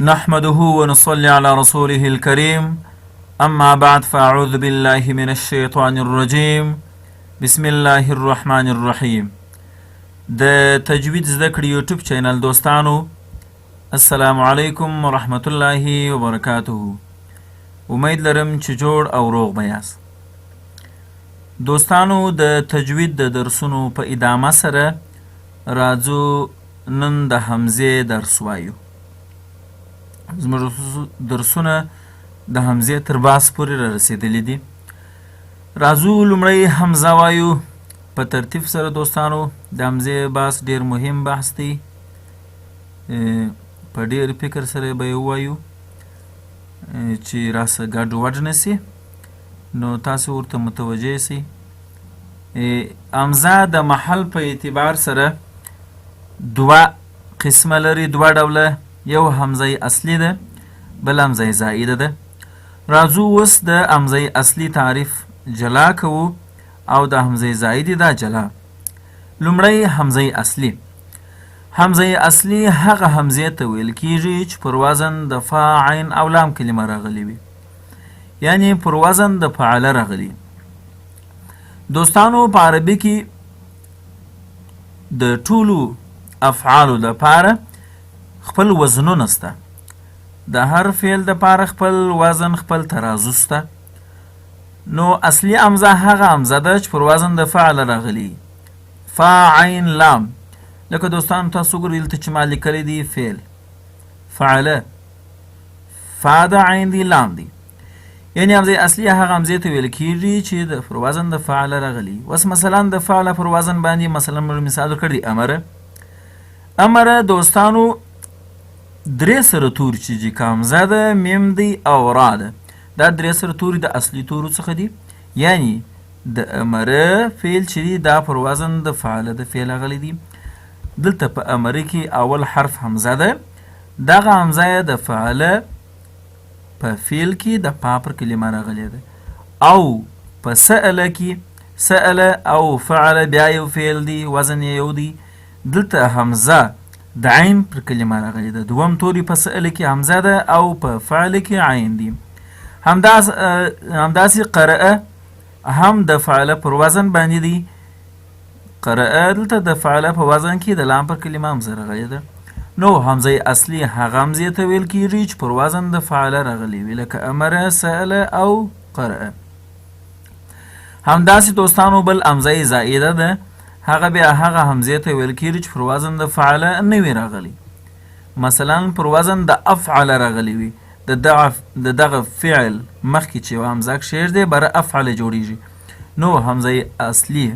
نحمده ونصلي على رسوله الكريم. أما بعد، فأعوذ بالله من الشيطان الرجيم. بسم الله الرحمن الرحيم. د تجوید زده کړې یوټیوب چینل دوستانو، السلام علیکم ورحمت الله وبرکاته. امید لرم چې جوړ او روغ به یاست. دوستانو، د تجوید د درسونو په ادامه سره راځو نن د همزې درس وایو. زموږ درسونه د همزې تر باس پورې را رسېدلي دي. راځو لومړی همزه وایو په ترتیب سره. دوستانو، د همزې بحث ډېر مهم بحث دی، په ډېر فکر سره به یې ووایو چې راسه ګډ وډ نه سي، نو تاسو ورته متوجه سئ. همزه د محل په اعتبار سره دوه قسمه لري، دوه ډوله. یو همزه اصلي ده، بل همزه زائده ده. راځو اوس د همزه اصلي تعریف جلا کوو او د همزه زائدې دا جلا. لومړی همزه اصلي. همزه اصلي هغه همزې ته ویل کیږي چې پر وزن د فا، عین او لام کلمه راغلي وي، یعنی پر وزن د فعله راغلي. دوستانو، په عربي کې د ټولو افعالو دپاره خپل وزنونه سته، د هر فعل دپاره خپل وزن، خپل ترازو سته. نو اصلي همزه هغه همزه ده چې پر وزن د فعل راغلي، فا، عین، لام. لکه دوستانو تاسو وګورئ دلته چې ما لیکلی دی فعل فعله، فا د عین دی، لام دی. یعنی همزه اصلي هغه همزې ته ویل کیږي چې د پر وزن د فعل راغلي. اوس مثلا د فعل پر وزن باندې مثلا موږ مثال ورکړی دی امره. امره دوستانو درې سره توري چې دي، که همزه ده، میم دی او را ده، دا درې سره توري د اصلي تورو څخه دي. یعنی د امره فعل چې دی دا پر وزن د فعل د فعل راغلی دی. دلته په امره کې اول حرف همزه ده، دغه همزه یې د فعل په فعل کې د پا پر کلمه راغلې ده. او په سأله کې سأله او فعل بیا یو فعل دی، وزن یې یو دی. دلته همزه د عین پر کلمه راغلې ده، دوم توري په سأله کې همزه ده او په فعل کې عین دی. همداسې قرأ هم د فعل پر وزن باندې دی. قرأ دلته د فعل په وزن کې د لام پر کلمه همزه راغلې ده. نو همزه اصلي هغه همزې ته ویل کیږي چې پر وزن د فعل راغلې وي، لکه امره، سأله او قرأ. همداسې دوستانو بل همزه زائده ده، هغه بیا هغه همزې ته ویل کیږي چې پر وزن د فعل نه وي راغلي. مثلا پر وزن د افعل راغلي وي، د دغه فعل مخکې چې یوه همزه کښېږدې بره افعل جوړیږي. نو همزه اصلي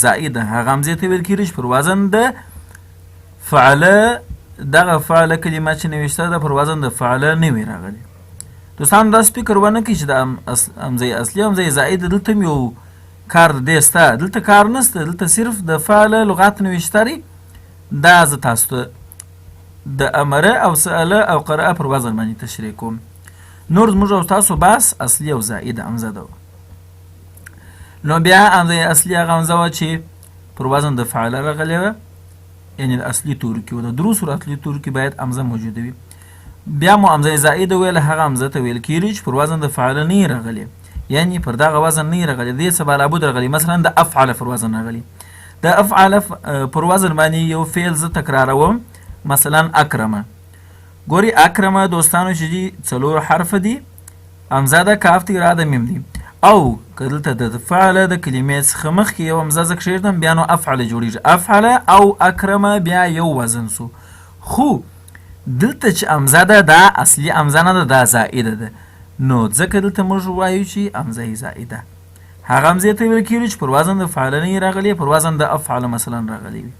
زائده هغه همزې ته ویل کیږي چې پر وزن د فعل، دغه فعل کلمه چې نوشته ده پر وزن د فعل نه وي راغلي. دوستان داسې فکر ونه کړئ چې د همزه اصلي همزه زائده دلته هم یو کار د دې سته، دلته کار نشته، دلته صرف د فعل لغات نوشته دی. دا زه تاسو ته د امره او سأله او قرأ پر وزن باندې تشریح کوم. نور زموږ او تاسو بحث اصلي او زائده همزه ده. نو بیا همزه اصلي هغه همزه وه چې پر وزن د فعل راغلې وه، یعنی د اصلي تورو کې وه، د درو سره اصلي تورو کې باید همزه موجوده وي. بیا مو همزه زائده ویله، هغه همزه ته ویل کیږي چې پر وزن د فعل نه یې راغلې، یعنی پر دغه وزن نه یې راغلې، دې څه بالابود راغلې. مثلا د افعل پر وزن راغلې، د افعل پر وزن باندې یو فعل زه تکراروم، مثلا اکرمه. ګوري اکرمه دوستانو چې دي څلور حرف دي، همزه ده، کاف دی، را ده، میم دی. او که دلته د فعل د کلمې څخه مخکې یو همزه زه کښېږدم بیا نو افعل جوړیږي، افعل او اکرمه بیا یو وزن سو. خو دلته چې همزه ده دا اصلي همزه نه ده، دا زائده ده. نو ځکه دلته موږ وایو چې همزه یې زائده هغه همزې ته ویل کیږي چې پر وزن د فعل نه یې راغلې، پر وزن د افعل مثلا راغلې وي،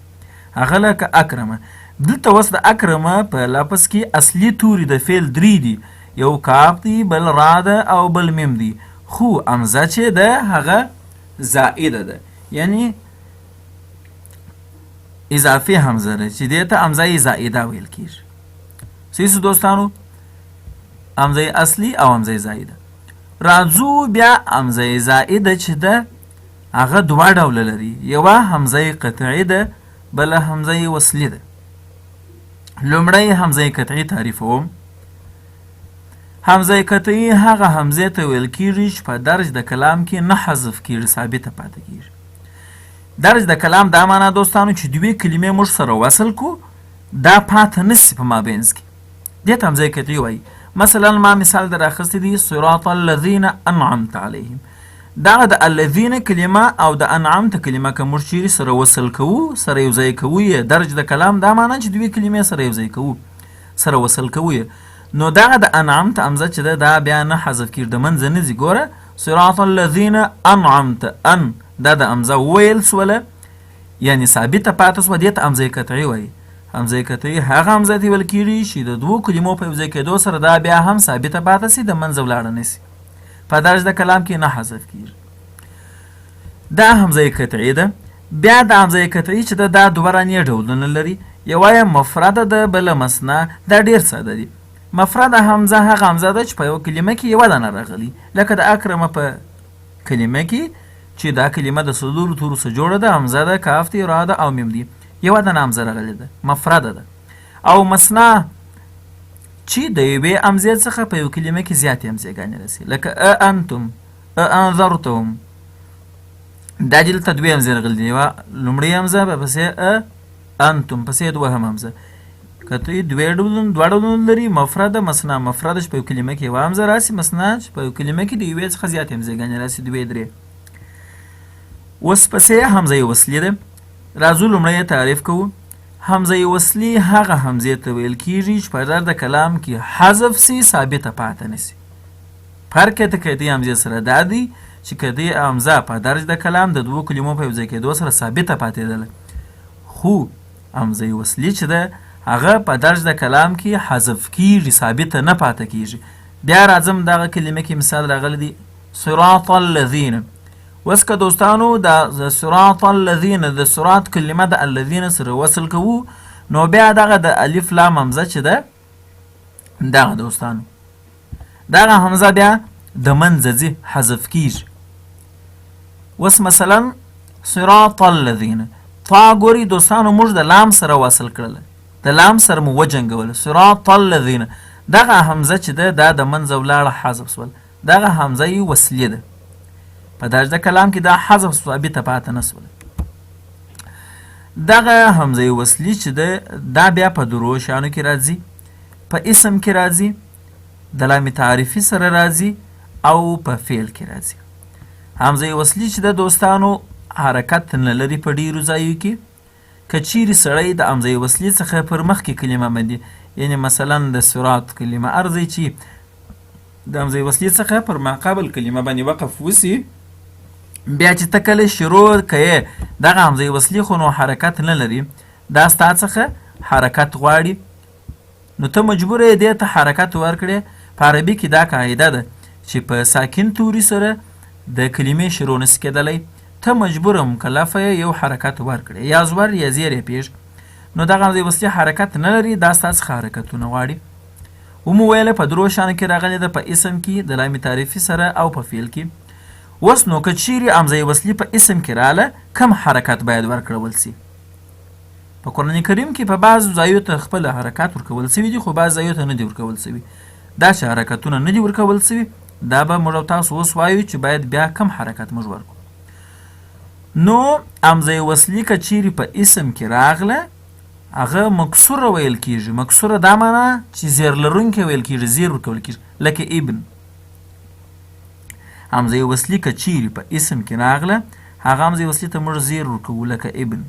هغه لکه اکرمه. دلته اوس د اکرمه په لفظ کې اصلي توري د فعل درې دي، یو کاف دی، بل را ده او بل میم دی. خو همزه چې ده هغه زائده ده، یعنی اضافي همزه ده چې دې ته همزه زائده ویل کیږي. صحیح سو دوستانو؟ همزه اصلي او همزه زائده. راځو بیا همزه زائده چې ده هغه دوه ډوله لري، یوه همزه قطعي ده، بله همزه وصلي ده. لومړی همزه قطعي تعریفوم. همزه قطعي هغه همزې ته ویل کیږي چې په درج د کلام کې نه حذف کیږي، ثابته پاتې کیږي. درج د کلام دا معنا دوستانو چې دوې کلمې موږ سره وصل کو، دا پاته نه سي په مابینځ کې، دې ته همزه قطعي وایي. مثلا ما مثال در اخیستی دی، صراط الذین انعمت علیهم. دغه د الذین کلمه او د انعمت کلمه که موږ چیرې سره وصل کوو، سره یو ځای کوو یې، درج د کلام دا معنا چې دوې کلمې سره یو ځای کوو، سره وصل کوو یې، نو دغه د انعمت همزه چې ده دا بیا نه حذف کیږي، د منځه نه ځي. ګوره صراط الذین انعمت، ان دا د همزه وویل سوله، یعنې ثابته پاته سوه، دې ته همزه قطعي وایي. همزه قطعي هغه همزه ته ویل کیږي چې د دوو کلمو په یو ځای کېدو سره دا بیا هم ثابته پاته سي، د منځه ولاړه نه سي، په درج د کلام کې نه حذف کیږي. دا همزه قطعي ده. بیا د همزه قطعي چې ده دا دوه رانیې ډولونه لري، یوه یې مفرده ده، بله مثنا. دا ډېر ساده دي. مفرده همزه هغه همزه ده چې په یوه کلمه کې یوه دانه راغلي، لکه د اکرمه په کلمه کې چې دا کلمه د څلورو تورو څخه جوړه ده، همزه ده، کاف دی، را ده او میم دی، یوه دانه همزه راغلې ده، مفرده ده. او مثنا چې د یوې همزې څخه په یوه کلمه کې زیاتې همزې ګانې راسي، لکه ا انتم، ا انذرتهم. دا دلته دوې همزې راغلې دي، یوه لومړۍ همزه به پسې ا انتم، پسې دوهم همزه. که ته یې دوې ډولونه، دوه ډولونه لري، مفرده، مثنا. مفرده چې په یو کلمه کې یوه همزه راسي، مثنا چې په یو کلمه کې د یوې څخه زیاتې همزې ګانې راسي، دوې درې. اوس پسې همزه وصلي ده. راځو لومړی یې تعریف کوو. همزه وصلي هغه همزې ته ویل کیږي چې په در د کلام کې حذف سي، ثابته پاته نه سي. فرق یې د قیدي همزې سره دا دی چې قیدي همزه په درج د کلام د دوو کلمو په یو ځای کېدو سره ثابته پاتېدله، خو همزه وصلي چې ده هغه په درج د کلام کې حذف کیږي، ثابته نه پاته کیږي. بیا راځم دغه کلمه کې مثال راغلی دی، صراط الذین. اوس که دوستانو د صراط الذین د صراط کلمه د الذین سره وصل کوو، نو بیا دغه د الف لام همزه چې ده، دغه دوستانو دغه همزه بیا د منځه ځي، حذف کیږي. اوس مثلا صراط الذین، تا ګوري دوستانو موږ د لام سره وصل کړله، د لام سره مو وجنګوله، صراط الذین. دغه همزه چې ده دا د منځه ولاړه، حذف سول، دغه همزه یې وصلي ده، په درج د کلام کې دا حذف سوه، ثابته پاته نه سوله. دغه همزه وصلي چې ده دا بیا په درو شیانو کې راځي، په اسم کې راځي، د لام تعریفي سره راځي او په فعل کې راځي. همزه وصلي چې ده دوستانو حرکت نه لري په ډیرو ځایو کې. که چیرې سړی د همزه وصلي څخه پر مخکې کلمه باندې، یعنې مثلا د صراط کلمه ارزي چې د همزه وصلي څخه پر ماقبل کلمه باندې وقف وسي، بیا چې ته کله شروع کوې دغه همزه وصلي خو نو حرکت نه لري، دا ستا څخه حرکت غواړي، نو ته مجبور یې دې ته حرکت ورکړې. په عربي کې دا قاعده ده چې په ساکن توري سره د کلمې شروع نسي کېدلی، ته مجبور مکلفه یې یو حرکت ورکړې، یا زور یا زیر یې پېښ. نو دغه همزه وصلي حرکت نه لري، دا ستا څخه حرکتونه غواړي. ومو ویله په درو شیانو کې راغلې ده، په اسم کې، د لام تعریفي سره او په فعل کې. اوس نو که چیرې همزه وصلي په اسم کې راله، کم حرکت باید ورکړول سي؟ په قرآن کریم کې په بعضو ځایو ته خپل حرکات ورکول سوي دي، خو بعض ځایو ته نه دي ورکول سوي. دا چې حرکتونه نه دي ورکول سوي، دا به موږ او تاسو اوس وایو چې باید بیا کم حرکت موږ ورکړو. نو همزه وصلي که چیرې په اسم کې راغله، هغه مکسوره ویل کیږي. مکسوره دا معنا چې زیر لرونکی ویل کیږي، زیر ورکول کیږي، لکه ابن. همزه وصلي که چیرې په اسم کې راغله، هغه همزه وصلي ته موږ زیر ورکوو، لکه ابن.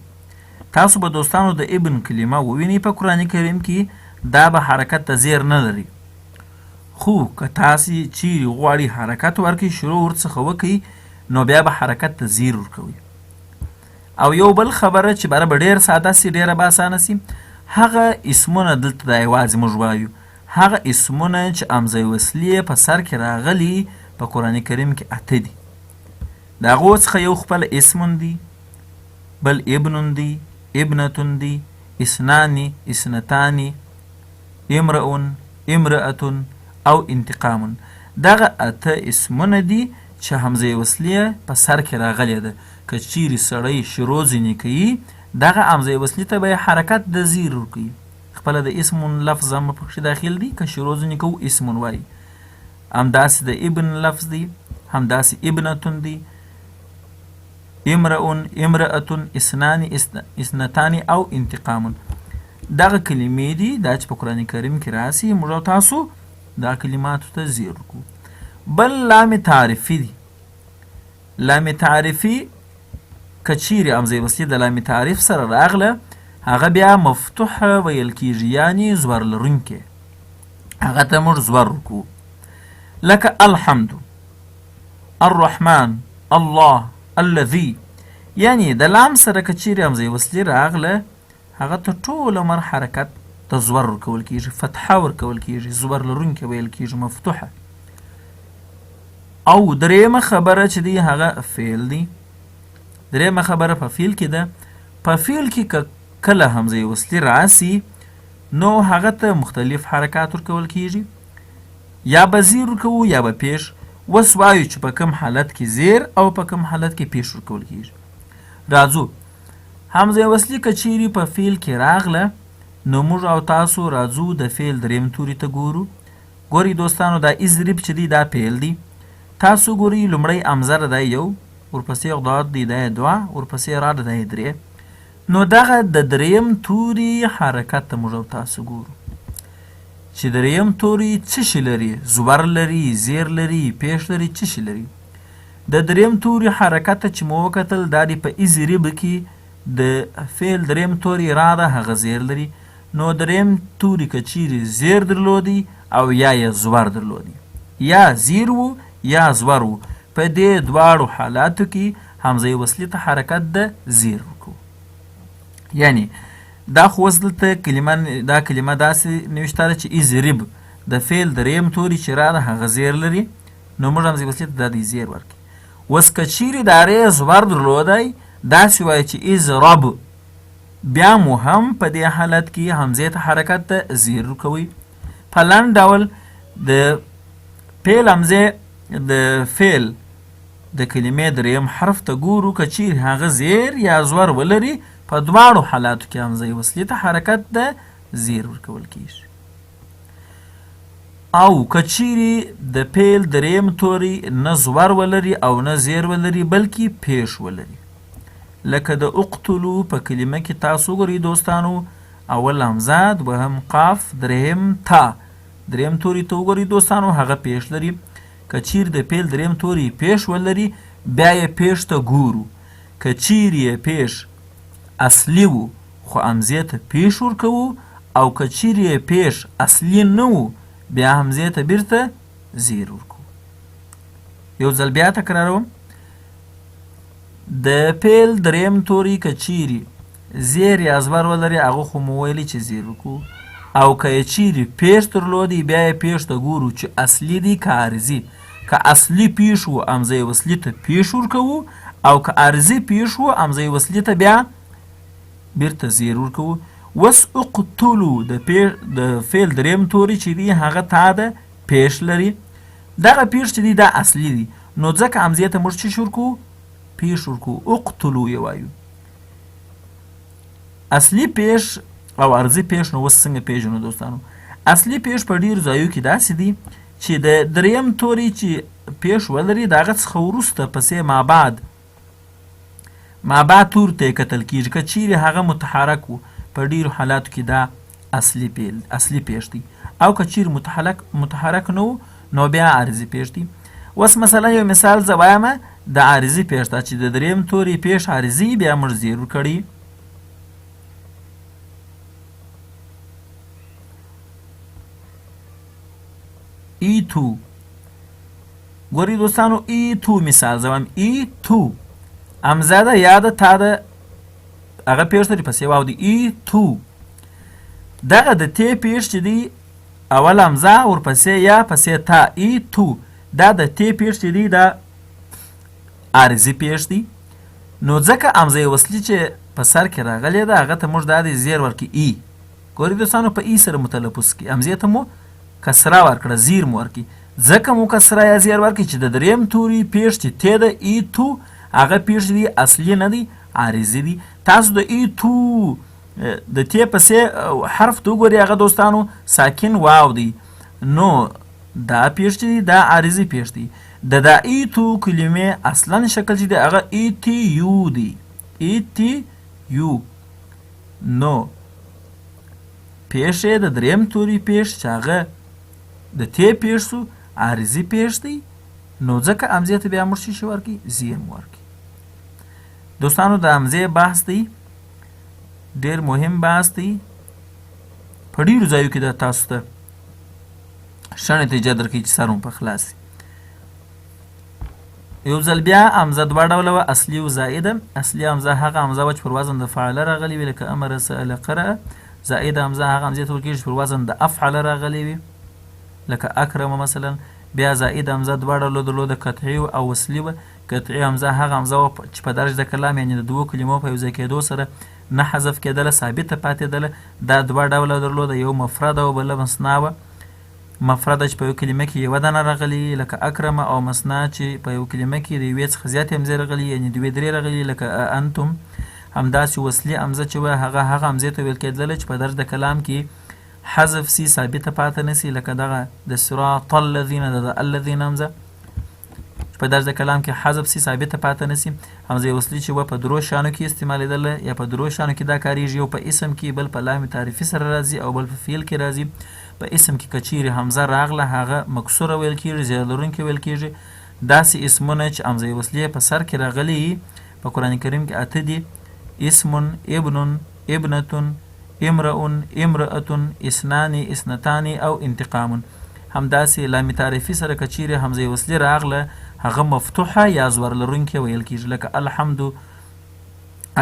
تاسو به دوستانو د ابن کلمه ووینئ په قرآن کریم کې، دا به حرکت ته زیر نه لري، خو که تاسې چیرې غواړئ حرکت ورکړئ، شروع ورڅخه وکړئ، نو بیا به حرکت ته زیر ورکوئ. او یو بل خبره چې باره به ډېر ساده سي، ډېره به اسانه سي، هغه اسمونه دلته دا یوازې موږ وایو، هغه اسمونه چې همزه وصلي یې په سر کې راغلي په قرآن کریم کې اته دي. د هغو څخه یو خپل اسم دی، بل ابن دی، ابنة دی، اثنان، اثنتان، امرؤ، امرأة او انتقام. دغه اته اسمونه دي چې همزه وصلي یې په سر کې راغلې ده. که چیرې سړی شروع ځینې کوي، دغه همزه وصلي ته به یې حرکت د زیر ورکوي. خپله د اسم لفظ هم پکښې داخل دی، که شروع ځینې کوو اسم وایي. همداسې د ابن لفظ دی، همداسې ابنتون دی، امرؤ، امرأة، اثنان، اثنتان او انتقام. دغه کلمې دي دا چې په قرآن کریم کې راسي، موږ او تاسو دا کلماتو ته زیر ورکوو. بل لام تعریفي دی. لام تعریفي که چیرې همزه وصلي د لام تعریف سره راغله، هغه بیا مفتوح ویل کیږي، یعنی زور لرونکی، هغه ته موږ زور ورکوو. لکه الحمد، الرحمن، الله، الذي. یعنی د لام سره که چیرې همزه وصلي راغله، هغه ته ټول عمر حرکت ته زور ورکول کیږي، فتحه ورکول کیږي، زور لرونکی ویل کیږي، مفتوحه. او درېیمه خبره چې دی هغه فعل دی. درېیمه خبره په فعل کې ده. په فعل کې که کله همزه وصلي راسي، نو هغه ته مختلف حرکات ورکول کیږي، یا به زیر ورکوو یا به پیش. اوس وایو چې په کوم حالت کې زیر او په کوم حالت کې پیش ورکول کیږي. راځو همزه وصلي که چیرې په فعل کې راغله، نو موږ او تاسو راځو د فعل دریم توري ته ګورو. ګورئ دوستانو، دا اضرب چې دی دا فعل دی. تاسو ګورئ لومړی همزه ده دا یو، ورپسې ضاد دی دا یې دوه، ورپسې را ده دا یې درې. نو دغه د دریم توري حرکت ته موږ او تاسو ګورو چې دریم توري څه شي لري، زور لري، زیر لري، پیش لري، څه شي لري. د دریم توري حرکت ته چې مو وکتل، دا دی په اضرب کې د فعل دریم توري را ده، هغه زیر لري. نو دریم توري که چیرې زیر درلودی او یا یې زور درلودی، یا زیر و یا زور و، په دې دواړو حالاتو کې همزه وصلي ته حرکت د زیر ورکوو. یعنی دا خو اوس دلته کلمه، دا کلمه داسې نوشته ده چې اضرب د فعل دریم توري چې را ده هغه زیر لري، نو موږ همزه وصلي ته دا دی زیر ورکوي. اوس که چیرې دا رې زور درلودی، داسې وایي چې اضرب، بیا مو هم په دې حالت کې همزې ته حرکت ته زیر ورکوي. په لنډ ډول د فعل همزې د فعل د کلمې دریم حرف ته ګورو، که چیرې هغه زیر یا زور ولري، په دواړو حالاتو کې همزه وصلي ته حرکت د زیر ورکول کیږي. او که چیرې د فعل دریم توري نه زور ولري او نه زیر ولري، بلکې پیش ولري، لکه د اقتلو په کلمه کې تاسو ګورئ دوستانو، اول همزه، دوهم قاف، دریم تا، دریم توري ته وګورئ دوستانو، هغه پیش لري. که چیرې د فعل دریم توري پیش ولري، بیا یې پیش ته ګورو. که چیرې یې پیش اصلي وو، خو همزې ته پیش ورکوو، او که چیرې یې پیش اصلي نه وو، بیا همزې ته بیرته زیر ورکوو. یو ځل بیا تکراروم، د فعل دریم توري که چیرې زیر یا زبر ولري، هغه خو مو ویلي چې زیر ورکوو، او که یې چیرې پیش درلودی، بیا یې پیش ته ګورو چې اصلي دی که عارضي. که اصلي پیش وو، همزه وصلي ته پیش ورکوو، او که عارضي پیش وو، همزه وصلي ته بیا بیرته زیر ورکوو. اوس اقتلو د فعل دریم توري چې دی هغه تا ده پیش لري، دغه پیش چې دی دا اصلي دی، نو ځکه همزې ته موږ څه شي ورکوو؟ پیش ورکوو، اقتلو یې وایو. اصلي پیش او عارضي پیش نو اوس څنګه پیژنو دوستانو؟ اصلي پیش په ډېرو ځایو کې داسې دی چې د دریم توري چې پیش ولري، د هغه څخه وروسته پسې مابعد تور ته یې کتل کېږي. که چیرې هغه متحرک و، په ډېرو حالاتو کې دا اصلي پیش دی، او که چیرې متحرک نه و، نو بیا عارضي پیش دی. اوس مثلا یو مثال زه وایم د عارضي پیش ده چې د دریم توري پیش عارضي، بیا موږ زیر ورکړي. ایتو، ګورئ دوستانو، ایتو مثال زه وایم، ایتو همزه ده یا ده تا ده، هغه پیش لري پسې واو دی، ایتو. دغه د تی پیش چې دی اول همزه ورپسې یا پسې تا، ایتو، دا د تی پیش چې دی دا عارضي پیش دی، نو ځکه همزه وصلي چې په سر کې راغلې ده هغه ته موږ دا دی زیر ورکړي ای. ګورئ دوستانو، په ای سره مو تلفظ کړي، همزې ته مو کسره ورکړه، زیر مو ورکړي، ځکه مو کسره یا زیر ورکړي چې د دریم توري پیش چې تی ده ای تو، هغه پیش دی اصلي نه دی، عارضي دی. تاسو د ای تو د تی پسې حرف ته وګورئ، هغه دوستانو ساکن واو دی، نو دا پېښ چې دی دا عارضي پېښ دی. د دا ایتو کلمې اصلا شکل چې دی هغه ایتی یو دی، ایتی یو. نو پېښ یې د دریم توري پېښ چې هغه د تې پېښ سو، عارضي پېښ دی، نو ځکه همزې ته بیا موږ څه شي ورکوي؟ زیر مو ورکوي. دوستانو د همزې بحث دی، ډېر مهم بحث دی، په ډېرو ځایو کې دا تاسو ته ښه نتیجه درکوي چې سر مو په خلاص سي. یو ځل بیا همزه دوه ډوله وه، اصلي او زائده. اصلي همزه هغه همزه وه چې پر وزن د فعله راغلې وي، لکه امر، سأل، قرأ. زائده همزه هغه همزې ته ویل کېږي چې پر وزن د افعله راغلې وي، لکه اکرم مثلا. بیا زائده همزه دوه ډوله درلوده، قطعي او وصلي وه. قطعي همزه هغه همزه وه چې په درج د کلام یعنې د دوو کلمو په یوځای کېدو سره نه حذف کېدله، ثابته پاتېدله. دا دوه ډوله درلوده، یو مفرده او بله مثنا وه. مفرده چې په یو کلمه کې یوه دانه راغلي لکه اکرمه، او مثنا چې په یو کلمه کې د یوې څخه زیاتې همزې راغلي یعنې دوې درې راغلي لکه انتم. همداسې وصلي همزه چې وه هغه هغه همزې ته ویل کېدله چې په درج د کلام کې حذف سي، ثابته پاته نه سي، لکه دغه د صراط الذین د الذین همزه چې په درج د کلام کې حذف سي، ثابته پاته نه سي. همزه وصلي چې وه په درو شیانو کې استعمالېدله یا په درو شیانو کې دا کارېږي، یو په اسم کې، بل په لام تعریفي سره راځي، او بل په فعل کې راځي. په اسم کې که چیرې همزه راغله هغه مکسوره ویل کېږي، زیر لرونکې ویل کېږي. داسې اسمونه چې همزه وصلي په سر کې راغلي په قرآن کریم کې اته دي: اسم، ابن، ابنة، امرأ، امرأة، اثنان، اثنتان او انتقام. همداسې لام تعریفي سره که چیرې همزه وصلي راغله هغه مفتوحه یا زور لرونکې ویل کېږي، لکه الحمد،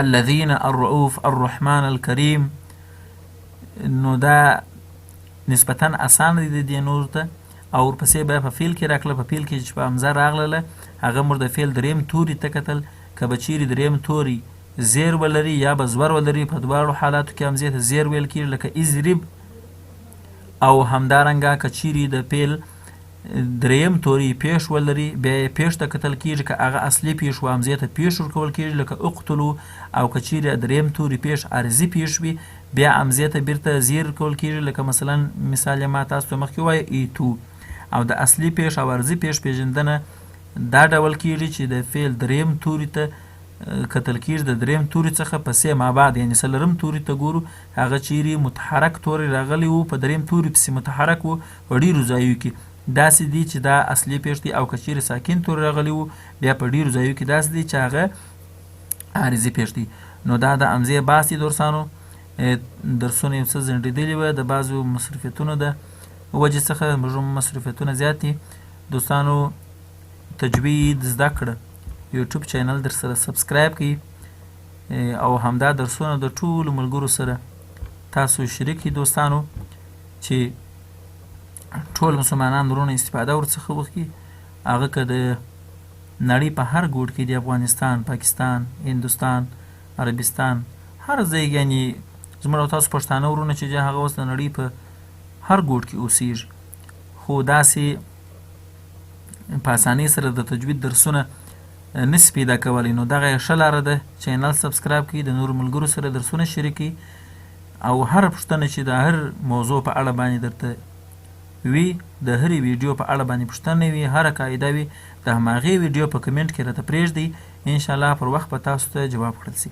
الذین، الرؤوف، الرحمن، الکریم. نو دا نسبتا اسانه دی د دې نور ته. او ورپسې بیا په فعل کې راکړه، په فعل کې چې په همزه راغلله هغه موږ د فعل دریم توري ته کتل، که به چیرې دریم توري زیر ولري یا به زور ولري په دواړو حالاتو کې همزې ته زیر ویل کېږي، لکه اضرب. او همدارنګه که چیرې د فعل دریم توري پېښ ولري بیا یې پېښ ته کتل کېږي، که هغه اصلي پېښ و همزې ته پېښ ورکول کېږي، لکه اقتلو. او که چیرې دریم توري پېښ عارضي پېښ وي بیا همزې ته بیرته زیر ورکول کېږي، لکه مثلا مثال یې ما تاسو ته مخکې ووایه ایتو. او د اصلي پېښ او عارضي پېښ پېژندنه دا ډول کېږي چې د فعل دریم توري ته کتل کېږي، د دریم توري څخه پسې ما بعد یعنې څلورم توري ته ګورو، هغه چیرې متحرک توري راغلی و په دریم توري پسې متحرک و په ډېرو ځایو کې داسې دي چې دا اصلي پېښ دی، او که چیرې ساکن توري راغلی و بیا په ډېرو ځایو کې داسې دي چې هغه عارضي پېښ دی. نو دا د همزې بحث دی دوستانو. درسونه یو څه ځنډېدلي وه د بعضو مصروفیتونو د وجې څخه، زموږ هم مصروفیتونه زیات دي دوستانو. تجوید زده کړه یوټیوب چینل در سره سبسکرایب کړئ او همدا درسونه د ټولو ملګرو سره تاسو شریک کړئ دوستانو، چې ټول مسلمانان وروڼه استفاده ورڅخه وکړي. هغه که د نړۍ په هر ګوټ کې دی، افغانستان، پاکستان، هندوستان، عربستان، هر ځای، یعنې زموږ او تاسو پښتانه وروڼه چې دي هغه اوس د نړۍ په هر ګوټ کې اوسېږي، خو داسې په اسانۍ سره د تجوید درسونه نسی پیدا کولی. نو دغه یې ښه لاره ده، چینل سبسکرایب کړئ، د نورو ملګرو سره درسونه شریک کړئ، او هره پوښتنه چې د هر موضوع په اړه باندې درته وي، د هرې ویډیو په اړه باندې پوښتنه وي، هره قاعده وي، د هماغې ویډیو په کمنټ کې راته پرېږدئ، انشاءالله پر وخت به تاسو ته جواب کړل سي.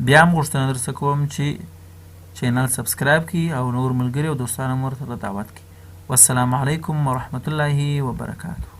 بیا هم غوښتنه درڅخه کوم چې چینل سبسکرایب کړئ او نور ملګري او دوستان هم ورته دعوت کړئ. والسلام علیکم ورحمت الله وبرکاته.